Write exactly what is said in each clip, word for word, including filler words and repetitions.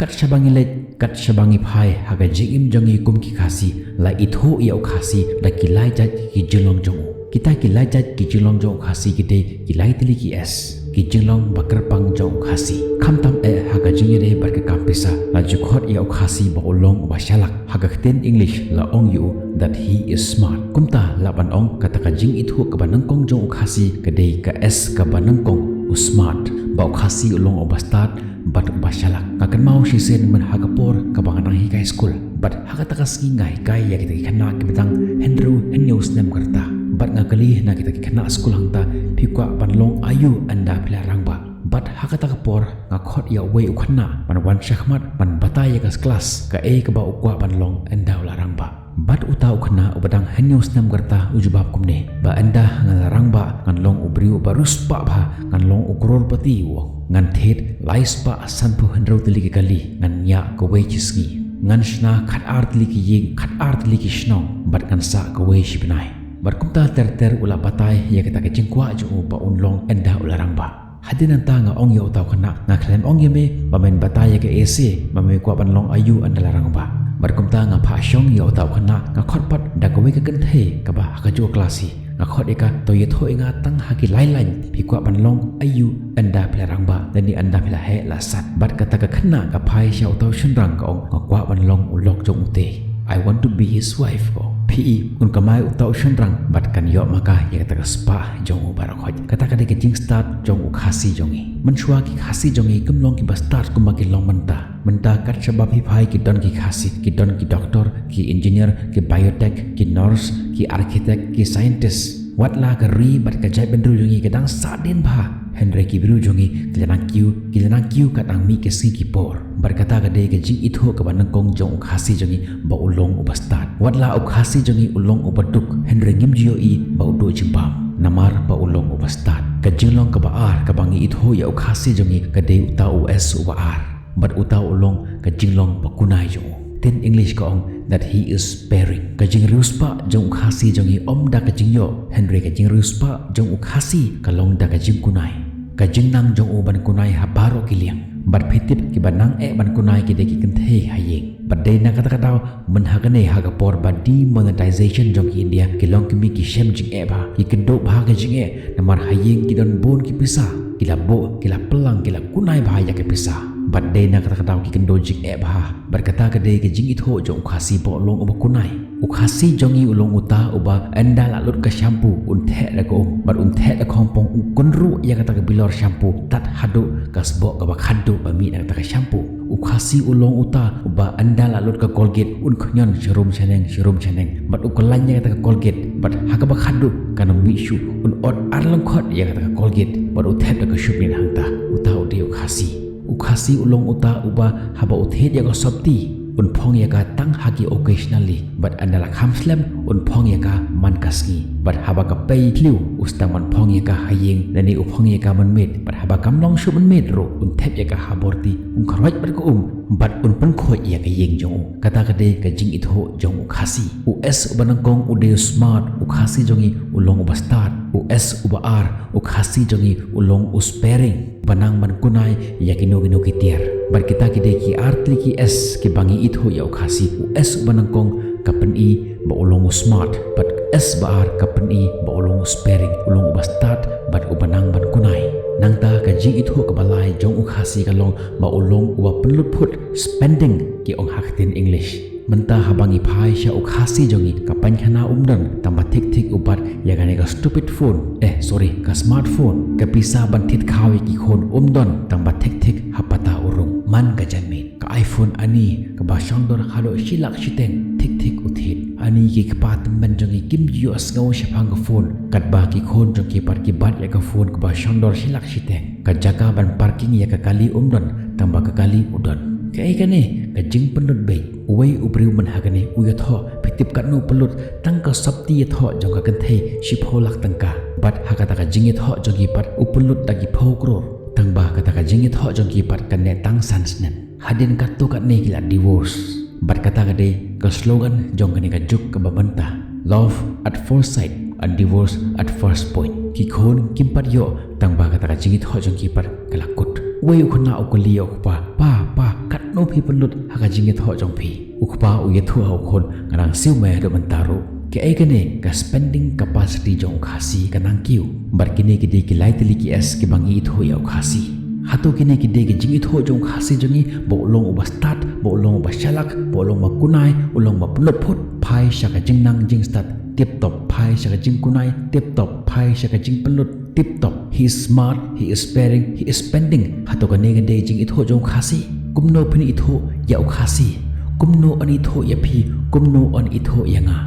Kat shaba ngi leit, kat shaba ngi phai ha ka jingim jong ngi kum ki Khasi, la ithuh ïa u Khasi da ki lai jait ki jinglong jong u. Kita ki lai jait ki jinglong jong u Khasi ki dei ki lai tylli ki S, ki jinglong ba kyrpang jong u Khasi. Khamtam eh ha ka jingïadei bad ka kam pisa, la ju khot ïa u Khasi ba u long uba shalak. Ha ka ktien English la ong ïa u that he is smart. Kumta lah ban ong kata ka jingithuh kaba nyngkong jong u Khasi ka dei ka S kaba nyngkong, u smart. Ba u Khasi u long uba stad bad uba shalak. Nga kynmaw shisien mynta ha ka por kaba nga dang hikai skul, bad ha kata ka sngi nga hikai ïa kita ki khynnah kiba dang hynriew hynñiew snem ka rta. Bad nga kylli na kita ki khynnah skul hangta, phi kwah ban long aïu ynda phi la rangbah? Bad ha kata ka por nga khot ïa uwei u khynnah ban wan shakhmat ban batai ïa ka klas kaei kaba u kwah ban long ynda u la rangbah. Bad uta u khynnah uba dang hynñiew snem ka rta u jubab kumne, ba ynda ngan la rangbah ngan long u briew uba riewspah bha, ngan long u crorepati, u ong. Ngan thied lai spah sanphew hynriew tylli ki kali, ngan ñiah kawei shi sngi. Ngan shna khatar tylli ki ïing, khatar tylli ki shnong, bad ngan sah kawei shi bnai. Bad kumta ter ter u la batai ïa kata ka jingkwah jong u ba un long ynda u la rangbah. Hadien nangta nga ong ïa uta u khynnah, nga khlem ong ïa me ba men batai ïa ka essay ba me kwah ban long aïu ynda la rangbah. Bad kumta nga phah shong ïa uta u khynnah, nga khot pat da kawei ka kynthei kaba ha kajuh ka klas hi. Nga khot ïa ka, to ïathuh ïa nga tang ha ki lai lain, phi kwah ban long aïu ynda phi la rangbah lane ynda phi la heh la sat? Bad kata ka khynnah ka phai sha uta u shynrang, ka ong, nga kwah ban long u lok jong ute. I want to be his wife, ka ong. Phi i, un kamai uta u shynrang bad kan ïoh ma ka ïa kata ka spah jong u baroh khoit. Kata ka dei ka jingstad jong u Khasi jong ngi. Mynshuwa ki Khasi jong ngi kim long kiba stad kumba ki long mynta. Mynta kat shaba phi phai ki don ki Khasi, ki don ki doktor, ki engineer, ki biotech, ki nurse, ki architect, ki scientist. Wat la ka ri bad ka jaitbynriew jong ngi ka dang sahdien bha, hynrei ki briew jong ngi ki la nang kiew, ki la nang kiew kat nang mih ki sngi ki por. Bad kata ka dei ka jingithuh kaba nyngkong jong u Khasi jong ngi ba u long uba stad. Wat la u Khasi jong ngi u long uba duk, hynrei ngim ju ïohi ba u duh jingbam, namar ba u long uba stad. Ka jinglong kaba ar kaba ngi ithuh ïa u Khasi jong ngi ka dei uta u S uba ar. Bad uta u long ka jinglong ba kunai jong u. Ktien English ka ong that he is sparing. Ka jingriewspah jong u Khasi jong ngi ym da ka jingïoh, hynrei ka jingriewspah jong u Khasi ka long da ka jingkunai. Ka jingnang jong u ban kunai ha baroh ki liang. Bad phi tip kiba nang eh ban kunai ki dei ki kynthei ha ïing. Bad dei na kata ka daw, mynta ha kane ha ka por ba demonetization jong ki India, ki longkmie ki shem jingeh bha, ki kynduh bha ka jingeh, namar ha ïing ki don bun ki pisa, ki la buh, ki la pynlang, ki la kunai bha ïa ki pisa. Bad dei na kata ka daw ki kynduh jingeh bha. Bad kata ka dei ka jingithuh jong u Khasi ba u long uba kunai. U Khasi jong ngi u long uta uba ynda la lut ka shampoo un theh da ka um, bad un theh da ka hongpong, un kynruh ïa kata ka bilor shampoo tad haduh ka sboh kaba khatduh ba mih na kata ka shampoo. U Khasi u long uta uba ynda la lut ka Colgate un khñion sharum shaneng sharum shaneng, bad u kyllain ïa kata ka Colgate, bad ha kaba khatduh kan ym mih shuh, un ot ar lyngkhot ïa kata ka Colgate, bad u thep da ka shuplin hangta. Uta u dei u Khasi. U Khasi u long uta uba haba u thied ïa ka sopti un phong ïa ka tang ha ki occasionally, bad ynda la kham slem un phong ïa ka man ka sngi. Bad haba ka pei thliew u sdang ban phong ïa ka ha ïing, lane u phong ïa ka mynmiet, bad haba kam long shuh mynmiet ruh un thep ïa ka ha borti, un kyrwat bad ka um, bad un pynkhuid ïa ka ïing jong u. Kata ka dei ka jingithuh jong u Khasi. U S uba nyngkong u dei u smart, u Khasi jong ngi u long uba stad. U S uba ar, u Khasi jong ngi u long u sparing. Ba nang ban kunai ïa kino kino ki tiar. Bad kita ki dei ki ar tylli ki S kiba ngi ithuh ïa u Khasi. U S uba nyngkong ka pyni ba u long u smart, bad S ba ar ka pyni ba u long u sparing, u long uba stad bad uba nang ban kunai. Nangta ka jingithuh kaba lai jong u Khasi ka long ba u long uba pynlut phut, spending ki ong ha ktien English. Mynta haba ngi phai sha u Khasi jong ngi, ka painkhana um don, tang ba thik thik u bat ïa kane ka stupid phone, eh sorry, ka smartphone. Ka pisa ban thied khaw ïa ki khun um don, tang ba thik thik ha pata u rung. Man ka janmiet, ka iPhone ani kaba shong dor haduh shi lak shiteng, thik thik u thied. Ani ki kpa tymmen jong ngi kim ju ïohsngew shaphang ka phone, katba ki khun jong ki pat ki bat ïa ka phone kaba shong dor shi lak shiteng. Ka jaka ban parking ïa ka kali um don, tang ba ka kali u don. Kaei kane ka jingpynlut beit? Uwei u briew mynta ha kane u ïathoh, phi tip katno pynlut, tang ka sopti ïathoh jong ka kynthei shiphew lak tyngka. Bad ha kata ka jingïathoh jong ki pat u pynlut da ki phew klur. Tang ba kata ka jingïathoh jong ki pat kan neh tang san snem. Hadien katto katne ki la divorce. Bad kata ka dei ka slogan jong kane ka juk kaba mynta, love at first sight and divorce at first point. Ki khun kim pat ïoh, tang ba kata ka jingïathoh jong ki pat ka la kut. Uwei u khynnah u kylli ïa u kpa, pa, pa, katno Phi pynlut ha ka jingïathoh jong phi. U kpa u ïathuh ha u khun, nga dang siew me haduh mynta ruh. Kaei kane ka spending capacity jong u Khasi ka nang kiew. Bad kine ki dei ki lai tylli ki S kiba ngi ithuh ïa u Khasi. Hato kine ki dei ki jingithuh jong u Khasi jong ngi, ba u long uba stad, ba u long uba shalak, ba u long uba kunai, u long uba pynlut phut, phai sha ka jingnang jingstad, tip top, phai sha ka jingkunai, tip top, phai sha ka jingpynlut, tip top. He is smart, he is sparing, he is spending. Hato kane ka dei jingithuh jong u Khasi? Kumno phin ithuh ïa u Khasi? Kumno yn ithuh ïa phi? Kumno yn ithuh ïa nga?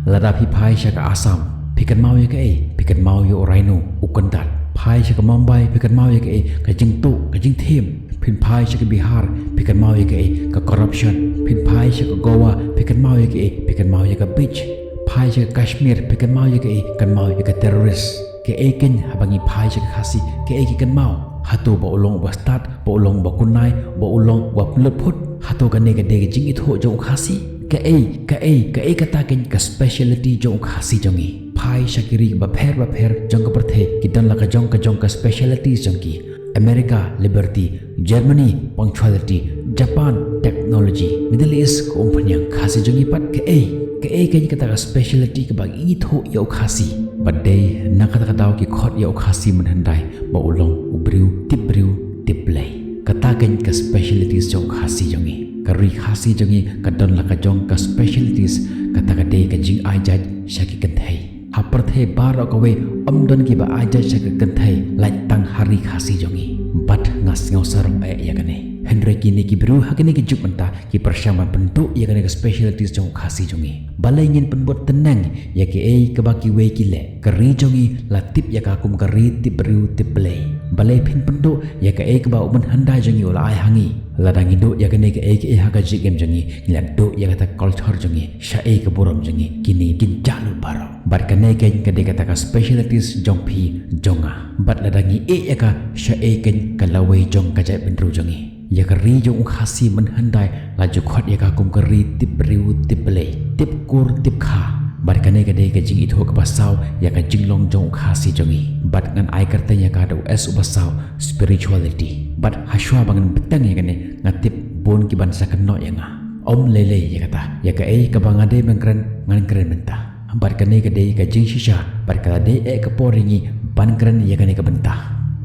Lada phi phai sha ka Assam, phi kynmaw ïa kaei? Phi kynmaw ïa u rhino, u kyndat. Phai sha ka Mumbai, phi kynmaw ïa kaei? Ka jingtuh, ka jingthiem. Phin phai sha ka Bihar, phi kynmaw ïa kaei? Ka corruption. Phin phai sha ka Goa, phi kynmaw ïa kaei? Phi kynmaw ïa ka beach. Phai sha ka Kashmir, phi kynmaw ïa kaei? Kynmaw ïa ka terrorist. Kaei keiñ haba ngi phai sha ka Khasi, kaei ki kynmaw? Hato ba u long uba stad, ba u long uba kunai, ba u long uba pynlut phut? Hato kane ka dei ka jingithuh jong u Khasi? Kaei, kaei, kaei kata keiñ ka speciality jong u Khasi jong ngi? Phai sha ki ri bapher bapher jong ka pyrthei, ki don la ka jong ka jong ka specialities jong ki. America, liberty. Germany, punctuality. Japan, technology. Middle East, ka umphniang. Khasi jong ngi pat kaei? Kaei keiñ kata ka speciality kaba ngi ithuh ïa u Khasi? Bad dei na kata ka daw ki khot ïa u Khasi mynhyndai ba u long u briew tip briew tip Blei. Kata keiñ ka specialities jong u Khasi jong ngi. Ka ri Khasi jong ngi ka don la ka jong ka specialities, kata ka dei ka jingai jait sha ki kynthei. Ha pyrthei baroh kawei ym don kiba ai jait sha ka kynthei, lait tang ha ri Khasi jong ngi. Bad nga sngew sarong eh ïa kane. Hynrei kine ki briew ha kine ki juk mynta ki pyrshang ban pynduh ïa kane ka specialities jong u Khasi jong ngi. Balei ngin pynbud tneng ïa kaei kaba kiwei ki leh? Ka ri jong ngi la tip ïa ka kum ka ri tip briew tip Blei. Balei phin pynduh ïa kaei kaba u mynhyndai jong ngi u la ai ha ngi? Lada ngi duh ïa kane kaei kaei ha ka jingim jong ngi, ngi la duh ïa kata ka culture jong ngi. Shaei ka burom jong ngi? Kine kin jah lut baroh. Bad kane keiñ ka dei kata ka specialities jong phi jong nga. Bad lada ngi ïeh ïa ka, shaei keiñ ka lawei jong ka jaitbynriew jong ngi? Ïa ka ri jong u Khasi mynhyndai la ju khot ïa ka kum ka ri tip briew tip Blei, tip kur tip kha. Bad kane ka dei ka jingithuh kaba saw ïa ka jinglong jong u Khasi jong ngi. Bad ngan ai kyrteng ïa ka da u S uba saw, spirituality. Bad hashwa ba ngan bteng ïa kane, nga tip bun kiban sa kynnoh ïa nga. Ym lei lei ïa kata, ïa kaei kaba nga dei ban kren ngan kren mynta. Bad kane ka dei ka jingshisha, bad ka la dei eh ka por ïa ngi ban kren ïa kane ka bynta.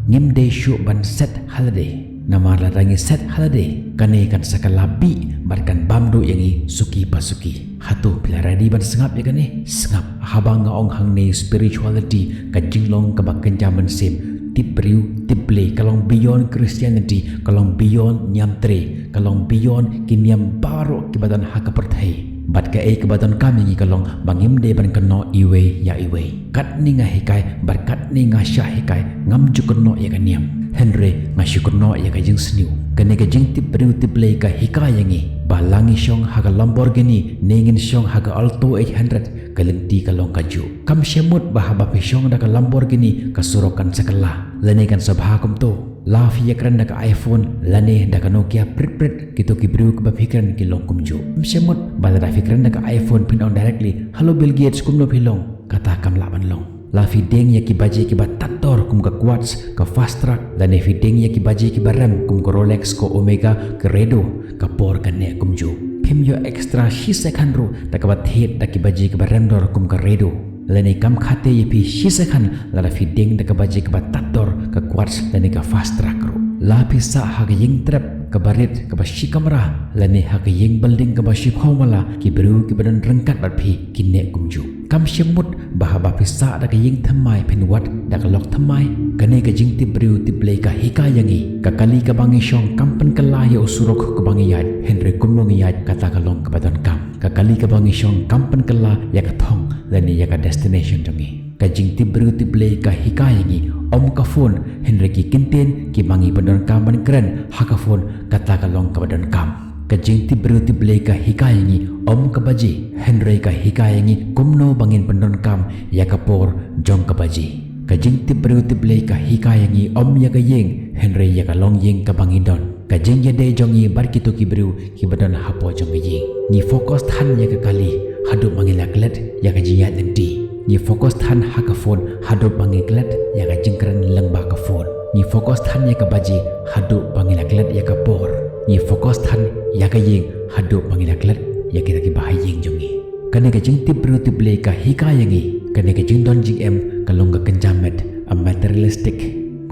Ngim dei shuh ban set ha lade. Namar lada ngi set ha lade, kane kan sa kylla bih bad kan bam duh ïa ngi suki pa suki. Hato phi la ready ban sngap ïa kane? Sngap. Haba nga ong hangne spirituality, ka jinglong kaba kynja mynsiem, tip briew tip Blei, ka long beyond Christianity, ka long beyond niam tre, ka long beyond ki niam baroh kiba don ha ka pyrthei. Bad kaei kaba donkam ïa ngi ka long ba ngim dei ban kynnoh iwei ïa iwei. Katne nga hikai bad katne nga shah hikai, ngam ju kynnoh ïa ka niam, hynrei nga shu kynnoh ïa ka jingsniew. Kane ka jingtip briew tip Blei ka hikai ïa ngi ba la ngi shong ha ka Lamborghini ne ngin shong ha ka Alto eight hundred, ka lynti ka long kajuh. Kam shym mut ba haba phi shong da ka Lamborghini ka surok kan sa kylla lane kan sa bha kumto. La phi ïakren da ka iPhone lane da ka Nokia prit prit, kito ki briew kiba phi kren ki long kumjuh. Kam shym mut ba lada phi kren da ka iPhone phin ong directly, "Hello Bill Gates, kumno phi long?" Kata kam lah ban long. La phi deng ïa ki baje kiba tad dor kum ka Quartz, ka Fastrack, lane phi deng ïa ki baje kiba rem kum ka Rolex, ka Omega, ka Redo, ka por ka neh kumjuh. Phim ïoh extra shi second ruh da kaba thied da ki baje kiba rem dor kum ka Redo. Lane kam khate ïa phi shi second lada phi deng da ka baje kaba tad dor, ka Quartz lane ka Fastrack ruh. La phi sah ha ka ïing trep kaba rit kaba shi kamra lane ha ka ïing building kaba shiphew mala, ki briew kiba don ryngkat bad phi ki neh kumjuh. Kam shym mut ba haba phi sah da ka ïing thymmai phin wad da ka lok thymmai. Kane ka jingtip briew tip Blei ka hikai ïa ngi, ka kali kaba ngi shong kam pynkylla ïa u surok kaba ngi ïaid, hynrei kumno ngi ïaid kata ka long kaba donkam. Ka kali kaba ngi shong kam pynkylla ïa ka thong lane ïa ka destination jong ngi. Ka jingtip briew tip Blei ka hikai ïa ngi, ym ka phone, hynrei ki kyntien kiba ngi pyndonkam ban kren ha ka phone, kata ka long kaba donkam. Ka jingtip briew tip Blei ka hikai ïa ngi, ym ka baje, hynrei ka hikai ïa ngi kumno ba ngin pyndonkam ïa ka por jong ka baje. Ka jingtip briew tip Blei ka hikai ïa ngi, ym ïa ka ïing, hynrei ïa ka longïing kaba ngi don. Ka jingïadei jong ngi bad kito ki briew kiba don hapoh jong ka ïing. Ngi focus than ïa ka kali haduh ba ngi la klet ïa ka jingïaid lynti. Ngi focus than ha ka phone haduh ba ngi klet ïa ka jingkren lyngba ka phone. Ngi focus than ïa ka baje haduh ba ngi la klet ïa ka por. Ngi focus than ïa ka ïing haduh ba ngi la klet ïa kita kiba ha ïing jong ngi. Kane ka jingtip briew tip Blei ka hikai ïa ngi, kane ka jingdon jingem ka long ka kynja met, a materialistic.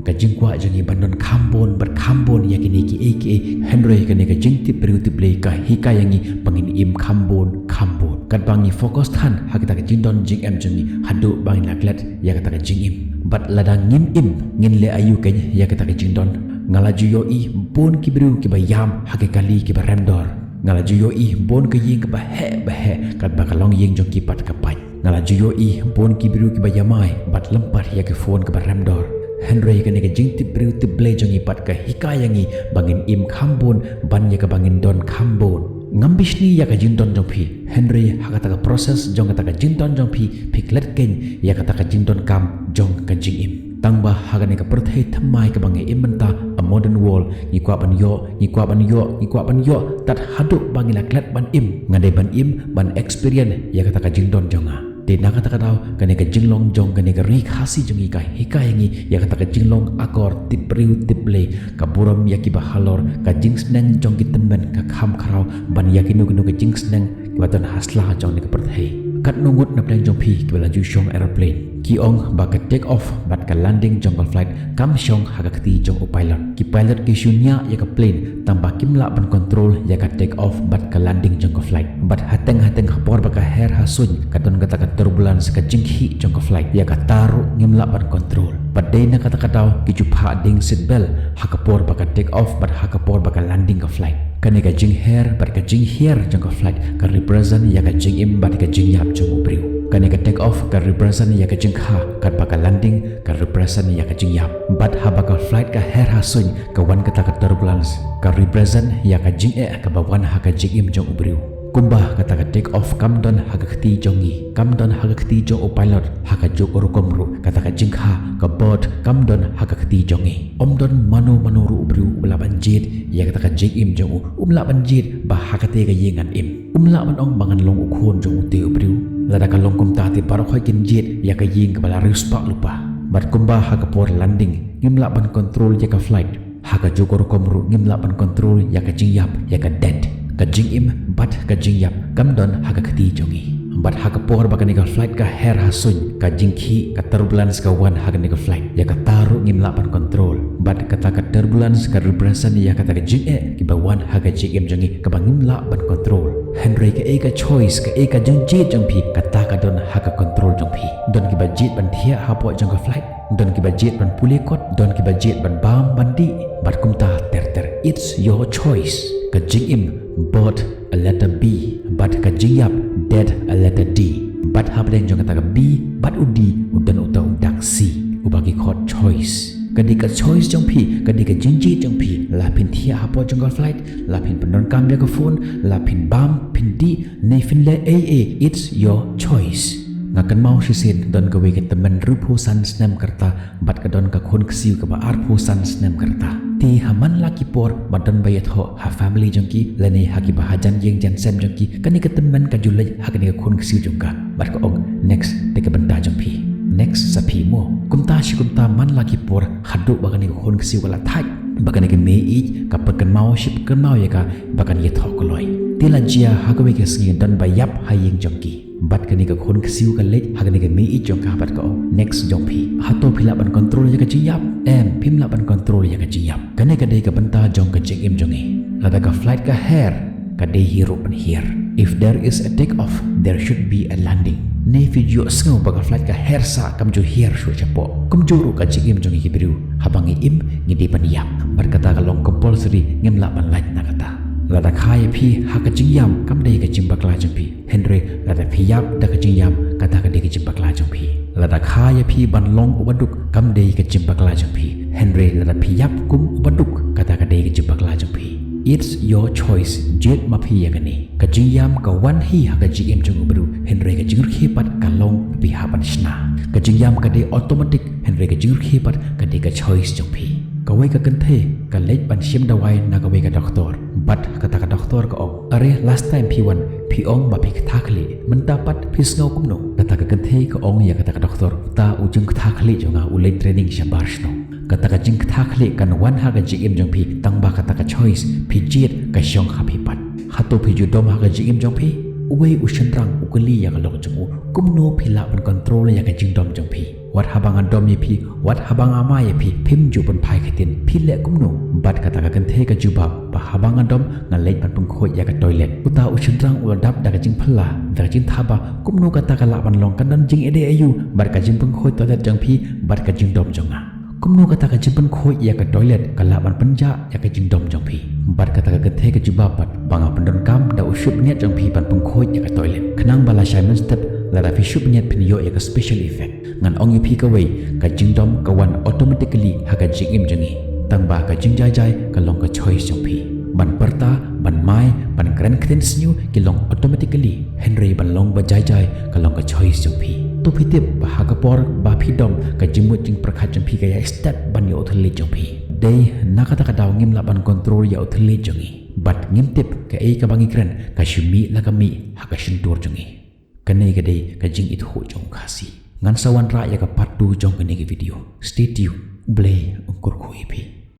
Ka jingkwah jong ngi ban don kham bun bad kham bun ïa kine kiei kiei, hynrei kane ka jingtip briew tip Blei ka hikai ïa ngi ba ngin im kham bun kham bun. Katba ngi focus than ha kata ka jingdon jingem jong ngi haduh ba ngin la klet ïa kata ka jingim. Bad lada ngim im, ngin leh aïu kein ïa kata ka jingdon? Nga la ju ïohi bun ki briew kiba ïam ha ki kali kiba rem dor. Nga la ju ïohi bun ka ïing kaba heh ba heh, katba ka longïing jong ki pat ka pait. Nga la ju ïohi bun ki briew kiba ïamai bad lympat ïa ki phone kaba rem dor. Hynrei kane ka jingtip briew tip Blei jong ngi pat ka hikai ïa ngi ba ngin im kham bun ban ïa kaba ngin don kham bun. Ngam bishni ïa ka jingdon jong phi, hynrei ha kata ka process jong kata ka jingdon jong phi, phi klet kein ïa kata ka jingdonkam jong ka jingim. Tangba ha kane ka pyrthei thymmai kaba ngi im mynta, a modern world, ngi kwah ban ïoh, ngi kwah ban ïoh, ngi kwah ban ïoh, tad haduh ba ngi la klet ban im. Nga dei ban im, ban experience ïa kata ka jingdon jong nga. Te na kata ka daw, kane ka jinglong jong kane ka ri Khasi jong ngi ka hikai ïa ngi ïa kata ka jinglong akor tip briew tip Blei, ka burom ïa kiba halor, ka jingsneng jong ki tymmen ka kham khraw ban ïa kino kino ka jingsneng kiba don ha sla jong kane ka pyrthei. Katno ngut na pdeng jong phi kiba la ju shong aeroplane? Ki ong ba ka take off bad ka landing jong ka flight kam shong ha ka kti jong u pilot. Ki pilot ki shu ñiah ïa ka plane, tangba kim lah ban control ïa ka take off bad ka landing jong ka flight. Bad hateng hateng ha por ba ka her ha suiñ, ka don kata ka turbulence, ka jingkhih jong ka flight, ïa kata ruh ngim lah ban control. Bad dei na kata ka daw ki ju phah ding seat belt ha ka por ba ka take off bad ha ka por ba ka landing ka flight. Kane ka jingher bad ka jinghiar jong ka flight ka represent ïa ka jingim bad ka jingïap jong u briew. Kane ka take off ka represent ïa ka jingkha, katba ka landing ka represent ïa ka jingïap. Bad haba ka flight ka her ha suiñ, ka wan kata ka turbulence, ka represent ïa ka jingeh kaba wan ha ka jingim jong u briew. Kumba kata ka take off kam don ha ka kti jong ngi, kam don ha ka kti jong u pilot, ha kajuh ka rukom ruh kata ka jingkha, ka birth, kam don ha ka kti jong ngi. Ym don mano mano ruh u briew uba lah ban jied ïa kata ka jingim jong u. Um lah ban jied ba ha kata ka ïing ngan im. Um lah ban ong ba ngan long u khun jong ute u briew. Lada ka long kumta te baroh khoit kin jied ïa ka ïing kaba la riewspah lypa. Bad kumba ha ka por landing, ngim lah ban control ïa ka flight. Ha kajuh ka rukom ruh ngim lah ban control ïa ka jingïap, ïa ka death. Ka jingim bad ka jingïap kam don ha ka kti jong ngi. Bad ha ka por ba kane ka flight ka her ha suiñ, ka jingkhih, ka turbulence ka wan ha kane ka flight, ïa kata ruh ngim lah ban control. Bad kata ka turbulence ka represent ïa kata ka jingeh kiba wan ha ka jingim jong ngi kaba ngim lah ban control. Hynrei kaei ka choice, kaei ka jingjied jong phi, kata ka don ha ka control jong phi. Don kiba jied ban thiah hapoh jong ka flight, don kiba jied ban pule kot, don kiba jied ban bam ban dih, bad kumta ter ter. It's your choice. Ka jingim, birth, a letter B, bad ka jingïap, death, a letter D. Bad hapdeng jong kata ka B bad u D, u don uta u dak C, uba ki khot choice. Ka dei ka choice jong phi, ka dei ka jingjied jong phi. La phin thiah hapoh jong ka flight, la phin pyndonkam ïa ka phone, la phin bam, phin dih, ne phin leh ei ei, it's your choice. Nga kynmaw shisien don kawei ka tymmen hynriewphew san snem ka rta, bad ka don ka khun ksiew kaba arphew san snem ka rta. Te ha man la ki por ba don ba ïathoh ha family jong ki, lane ha kiba hajan ïing jan sem jong ki, kane ka tymmen ka ju leit ha kane ka khun ksiew jong ka. Bad ka ong, next, te ka bynta jong phi. Next sa phi mo. Kumta shi kumta man la ki por, haduh ba kane ka khun ksiew ka la thait, ba kane ka mei ïeit ka pynkynmaw shi pynkynmaw ïa ka ba kan ïathoh kloi. Te la jia ha kawei ka sngi don ba ïap ha ïing jong ki. Bad kane ka khun ksiew ka leit ha kane ka mei ïeit jong ka bad ka ong, next jong phi. Hato phi lah ban control ïa ka jingïap? Em, phim lah ban control ïa ka jingïap. Kane ka dei ka bynta jong ka jingim jong ngi. Lada ka flight ka her, ka dei hi ruh ban hiar. If there is a take off, there should be a landing. Ne phi ju ïohsngew ba ka flight ka her sah, kam ju hiar shuh shapoh. Kumjuh ruh ka jingim jong ngi ki briew, haba ngi im ngi dei ban ïap. Bad kata ka long compulsory, ngim lah ban lait na kata. Lada kha ïa phi ha ka jingïam, kam dei ka jingbakla jong phi. Hynrei lada phi ïap da ka jingïam, kata ka dei ka jingbakla jong phi. Lada kha ïa phi ban long uba duk, kam dei ka jingbakla jong phi. Hynrei lada phi ïap kum uba duk, kata ka dei ka jingbakla jong phi. It's your choice, jied ma phi ïa kane. Ka jingïam ka wan hi ha ka jingim jong u briew, hynrei ka jingrkhie pat ka long ba phi hap ban shna. Ka jingïam ka dei automatic, hynrei ka jingrkhie pat ka dei ka choice jong phi. Kawei ka kynthei ka leit ban shim dawai na kawei ka doktor. Bad kata ka doktor ka ong, are, last time phi wan, phi ong ba phi kynthah khlieh. Mynta pat phi sngew kumno? Kata ka kynthei ka ong ïa kata ka doktor, uta u jingkynthah khlieh jong nga u leit training shabar shnong. Kata ka jingkthah khlieh kan wan ha ka jingim jong phi tang ba kata ka choice phi jied ka shong ha phi pat. Hato phi ju dom ha ka jingim jong phi? Uwei u shynrang u kylli ïa ka lok jong u, kumno phi lah ban control ïa ka jingdom jong phi? Wat haba nga dom ïa phi, wat haba nga mai ïa phi, phim ju pynphai ka ktien, phi leh kumno? Bad kata ka kynthei ka jubab ba haba nga dom nga leit ban pynkhuid ïa ka toilet. Uta u shynrang u la dap da ka jingphylla, da ka jingthaba, kumno kata ka lah ban long, kan don jingïadei aïu bad ka jingpynkhuid toilet jong phi bad ka jingdom jong nga? Kumno kata ka jingpynkhuid ïa ka toilet ka lah ban pynjah ïa ka jingdom jong phi? Bad kata ka kynthei ka jubab pat ba nga pyndonkam da u shuh bniat jong phi ban pynkhuid ïa ka toilet. Khnang ba lashai mynstep lada phi shuh bniat phin ïoh ïa ka special effect. Ngan ong ïa phi kawei, ka jingdom ka wan automatically ha ka jingim jong ngi. Tang ba ka jingjaijai ka long ka choice jong phi. Ban pyrta, ban mai, ban kren ktien sniew ki long automatically. Hynrei ban long ba jaijai ka long ka choice jong phi. To phi tip ba ha ka por ba phi dom ka jingmut jingpyrkhat jong phi ka ïai step ban ïa u thylliej jong phi. Dei na kata ka daw ngim lah ban control ïa u thylliej jong ngi. Bad ngim tip kaei kaba ngi kren ka shu mih la ka mih ha ka shyntur jong ngi. Kane ka dei ka jingithuh jong u Khasi. Ngan sa wanrah ïa ka part two jong kane ka video. Stay tuned. U Blei un kyrkhu ïa phi.